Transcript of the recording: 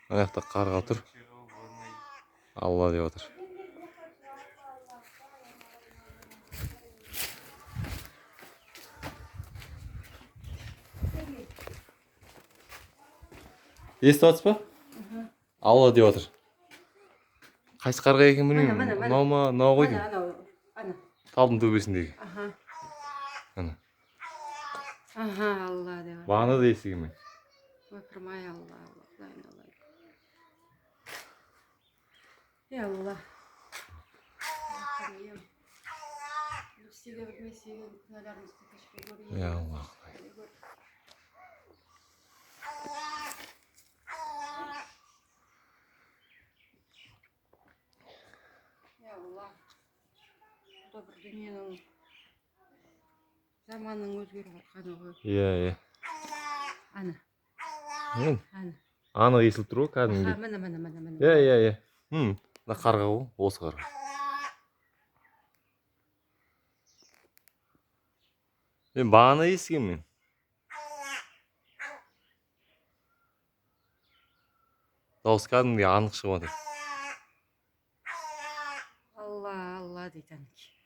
Ана жақта қарға тұр. Алла деп отыр. Естіп жатсыз ба? Алла деп отыр. Қайсы қарға екенін Міне, білмеймін. міне, міне. Мынау ма, мынау ғой Міне деймін. Анау, ана. Талдың төбесіндегі. Аха. Ана. Аха, Алла деп. Бағана да естігенмін. Ойпырмай, Алла, Алла, құдайым, Алла. Е, Алла. Құдайым. Істеген білмей істеген күнәларымызды кешіре көр. Е, Алла. Кешіре көр. Е, Алла. Бұл да бір дүниенің, заманның өзгеріп жатқаны ғой. Иә. Ана, М, ана. Анық естіліп тұр ғой Аха, кәдімгідей. Міне, міне, міне, міне. Иә. Мына қарға ғой, осы қарға. Мен бағана естігенмін. Дауыс кәдімгідей анық шығып жатыр. Алла, Алла дейді, әнекей.